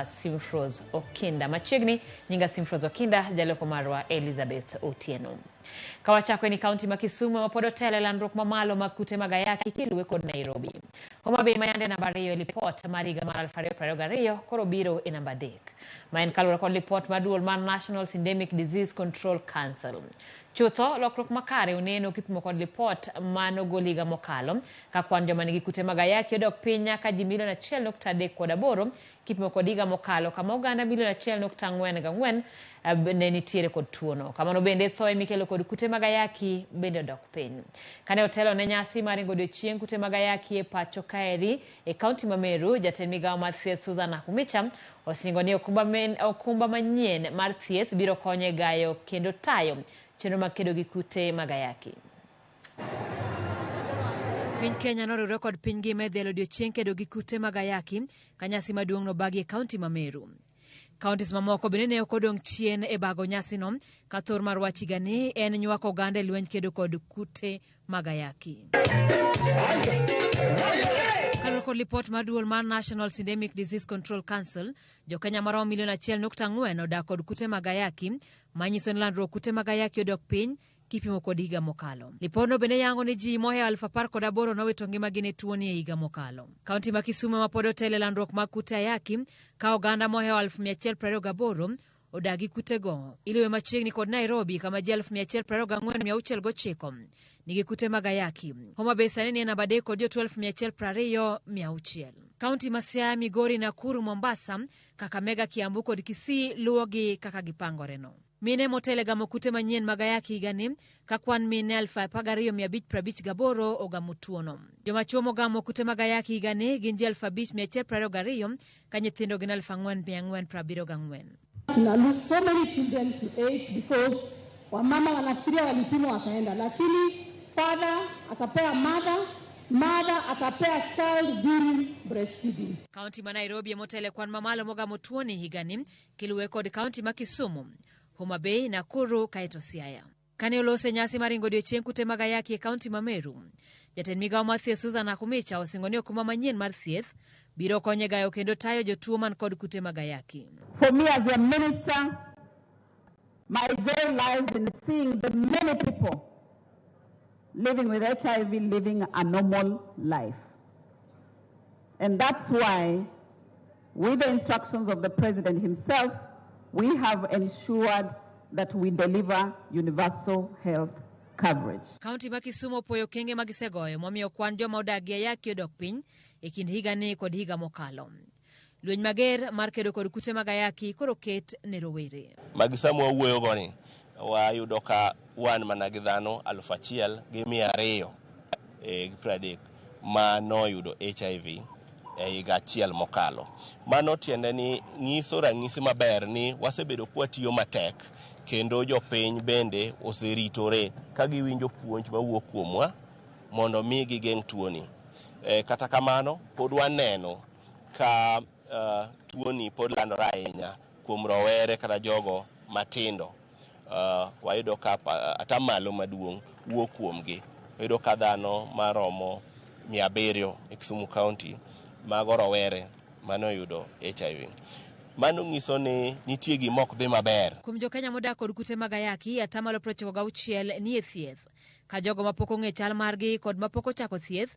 Simfros Okinda. Machiegni nyinga Simfros Okinda, jaloko marwa Elizabeth Otieno. Kawachako ni kaunti ma Kisumu ma pod otelo e landruok mamalo mag kute mag ayaki kiluwe kod Nairobi. Homa Bay ma yande namba 2 e lipot mar higa mar 2022 koro biro e namba 3. Ma en kaluwore kod lipot mar duol mar National Syndemic Disease Control Council. Chutho, lokruok makare oneno kipimo kod lipot manogol higa mokalo ka kwan joma nigi kute mag ayaki odok piny nyaka ji milion 1.38 kipimo kod higa mokalo kama oganda milion 1.44 ne nitiere kod tuono. Kamano bende thoe mikelo kod kute mag ayaki bende odok piny. Kane otelo ne nyasi mar ringo odiochieng' kute mag ayaki e pacho kaeri e kaunti ma Meru, jatend migawo mar thieth Susan Nakhumicha osingo ni okumba manyien mar thieth biro konyo e gayo kendo tayo chenro mag kedo gi kute mag ayaki. Piny Kenya noriwre kod piny ngima e dhialo odiochieng' kedo gi kute mag ayaki ka nyasi maduong' nobagi e kaunti ma Meru. Counties mamoko bende ne ok odong' chien e bago nyasino ka thor mar wach higani en nywako oganda e lweny kedo kod kute mag ayaki. Kaluwore kod lipot mar duol mar National Syndemic Disease Control Council, jokenya maromo milion 1.4 odak kod kute mag ayaki, manyiso ni landruok kute mag ayaki odok piny kipimo kod higa mokalo. Lipodno bende yango ni ji mohewo 18,000 nowito ngimagi ne tuoni e higa mokalo. Kaunti ma Kisumu ema pod otelo e landruok mag kute ayaki ka oganda mohewo 128,000 odak gi kutego. Iluwe machiegni kod Nairobi kama ji 124,609 nigi kute mag ayaki. Homa Bay sani nie namba 3 kod jotuo 120,600. Kaunti ma Siaya, Migori, Nakuru, Mombasa, Kakamega, Kiambu kod Kisii luwogi kaka gipangoreno. Mine motelo e gamo kute manyien mag ayaki higani ka kwan mine 12,558 ogamo tuono. Joma chuo mogamo kute mag ayaki higani gin ji 5,122 ka nyithindo gin 4,474. Tuna lose so many children to AIDS because wamama wanafikiria walipimwa wakaenda, lakini father akapea mother, mother akapea child during breastfeeding. Kaunti ma Nairobi emotelo e kwan mamalo mogamo tuoni higani kiluwe kod kaunti ma Kisumu, Homa Bay, Nakuru kaeto Siaya. Kane olose nyasi mar ringo odiochieng' kute mag ayaki e kaunti ma Meru, jatend migawo mar thieth Susan Nakhumicha osingo ni okumba manyien mar thieth biro konyo e gayo kendo tayo jotuo man kod kute mag ayaki. For me as a minister, my joy lies in seeing the many people living with HIV living a normal life. And that's why, with the instructions of the President himself, we have ensured that we deliver universal health coverage. Kaunti ma Kisumu opuoyo okenge ma gisegoyo momiyo kwan joma odak gi ayaki odok piny e kind higani kod higa mokalo. Lweny mager mar kedo kod kute mag ayaki koro ket ne rowere. Magi sama wawuoyogo ni wayudo ka wan mana gi dhano 1,230 ma noyudo HIV e higa achiel mokalo. Mano tiende ni nyiso ranyisi maber ni wasebedo kwatiyo matek kendo jopiny bende oseritore ka giwinjo puonj mawuok kuomwa mondo mi gigeng' tuoni. Kata kamano pod waneno ka tuoni pod landore ahinya kuom rowere kata jogo matindo. Wayudo ka atamalo maduong' wuok kuomgi. Wayudo ka dhano maromo 700 e Kisumu County mago rowere mane oyudo HIV. Mano nyiso ni nitie gima ok dhi maber. Kuom jokenya modak kod kute mag ayaki, atamalo 96 nie thieth. Ka jogo mapok ong'e chal margi kod mapok ochako thieth